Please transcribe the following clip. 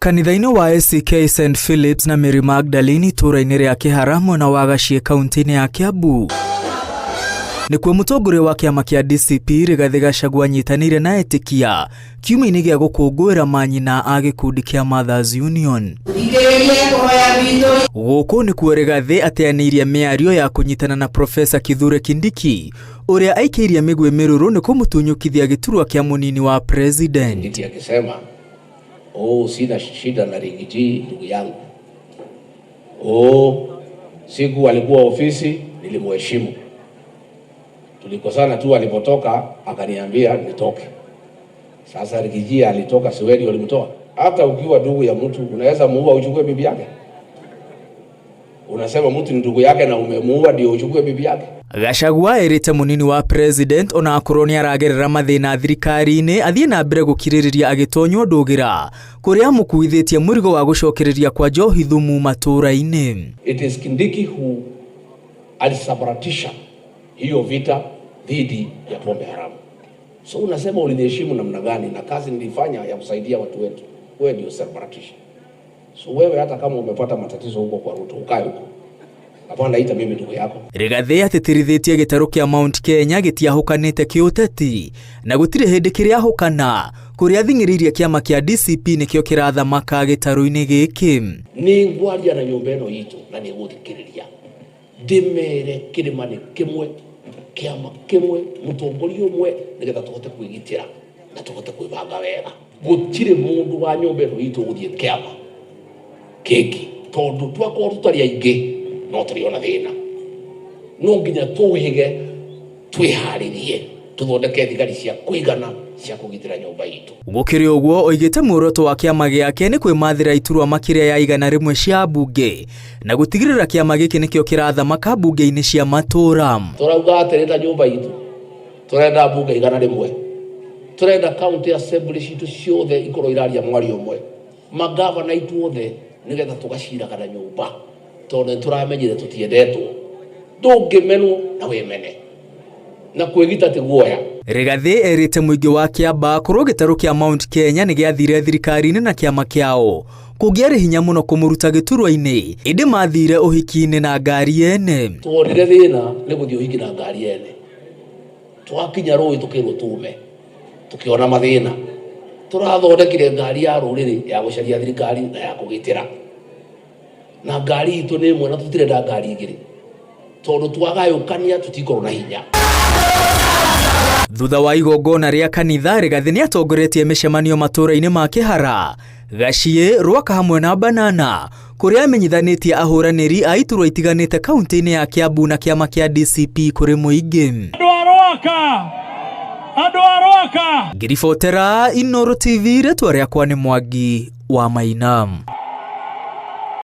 Kanitha-inĩ wa ACK St Philips na Mary Magdalene itũũra-inĩ rĩa Kĩhara mwena wa Gaciĩ kaunti-inĩ ya Kiambu nĩkuo mũtongoria wa kĩama kĩa DCP Rigathĩ Gachagua anyitanĩire na etĩkia kiumia-inĩ gĩa gũkũngũĩra manyina a gĩkundi kĩa Mothers Union. Gũkũ nĩkuo Rigathĩ ateanĩirie mĩario ya kũnyitana na Profesa Kithure Kindiki ũrĩa aikĩirie mĩguĩ mĩrũrũ nĩ kũmũtunyũkithia gĩturwa kĩa mũnini wa president. Kindiki akisema oh, sina shida na Riggy G ndugu yangu. Oh, siku alikuwa ofisi nilimheshimu, tulikosana tu, alipotoka akaniambia nitoke. Sasa Riggy G alitoka, si wewe ulimtoa? Hata ukiwa ndugu ya mtu unaweza muua uchukue bibi yake? Unasema mtu ni ndugu yake na umemuua ndio uchukue bibi yake? Gachagua erĩte mũnini wa president ona akorwo nĩ aragerera mathĩna thirikari-inĩ athiĩ na mbere gũkirĩrĩria agĩtonywo ndũgĩra kũrĩa amũkuithĩtie mũrigo wa gũcokereria kwa njohi thumu matũũra-inĩ. It is Kindiki who alisambaratisha hiyo vita dhidi ya pombe haramu. So unasema uliniheshimu namna gani na kazi nilifanya ya kusaidia watu wetu? Wewe ndio sambaratisha. So wewe hata kama umepata matatizo huko kwa Ruto, ukae huko. Hapana, ita mimi ndugu yako. Rigathĩ atĩtĩrithĩtie gĩtarũ kĩa Mount Kenya gĩtiahũkanĩte kĩũteti na gũtirĩ hĩndĩ kĩrĩahũkana kũrĩa athing'ĩrĩirie kĩama kĩa DCP nĩkĩo kĩrathamaka gĩtarũ-inĩ gĩkĩ. Nĩ ngwaria na nyũmba ĩno itũ na nĩ gũthikĩrĩria ndĩmere kĩrĩma nĩ kĩmwe, kĩama kĩmwe, mũtongoria ũmwe, nĩgetha tũhote kwĩgitĩra na tũhote kwĩbanga wega. Gũtirĩ mũndũ wa nyũmba ĩno itũ ũgũthiĩ kĩama kĩngĩ tondũ twakorwo tũtarĩ aingĩ no tũrĩona thĩna. No nginya tũhĩge twĩharĩrie tũthondeke thigari cia kũigana cia kũgitĩra nyũmba itũ. Gũkĩrĩ ũguo oigĩte muoroto wa kĩama gĩake nĩ kwĩmathĩra iturwa makĩria ya 100 cia mbunge na gũtigĩrĩra kĩama gĩkĩ nĩkĩo kĩrathamaka mbunge-inĩ cia matũũra. Tũrauga atĩrĩ ta nyũmba itũ tũrenda mbunge 100, tũrenda county assembly citũ ciothe ikorwo iraria mwario ũmwe, magavana aitũ othe, nĩgetha tũgaciraga na nyũmba tondũ nĩ tũramenyire tũtiendetwo. Ndũngĩmenwo na wĩmene na kwĩgita ti guoya. Rigathĩ erĩte mũingĩ wa Kĩambaa korwo gĩtarũ kĩa Mount Kenya nĩ gĩathire thirikari-inĩ na kĩama kĩao kũngĩarĩ hinya mũno kũmũruta gĩturwa-inĩ ĩndĩ mathire ũhiki-inĩ na ngari ene. Tuonire thĩna nĩ gũthiĩ ũhiki na ngari ene, twakinya rũĩ tũkĩrwo tume, tũkĩona mathĩna. Tũrathondekire ngari ya rũrĩrĩ ya gũcaria thirikari na ya kũgitĩra, na ngari itũ nĩ ĩmwe na tũtirenda ngari igĩrĩ tondũ twagayũkania tũtikorwo na hinya. Thutha wa igongona rĩa kanitha, Rigathĩ nĩ atongoretie mĩcemanio matũũra-inĩ ma Kĩhara, Gaciĩ, Rwaka hamwe na Banana kũrĩa amenyithanĩtie ahũranĩri a iturwa itiganĩte kaunti-inĩ ya Kiambu na kĩama kĩa DCP kũrĩ mũingĩ. Andũ a Rwaka! Andũ a Rwaka! Ngĩribotera Inooro TV, rĩtwa rĩakwa nĩ Mwangi wa Maina.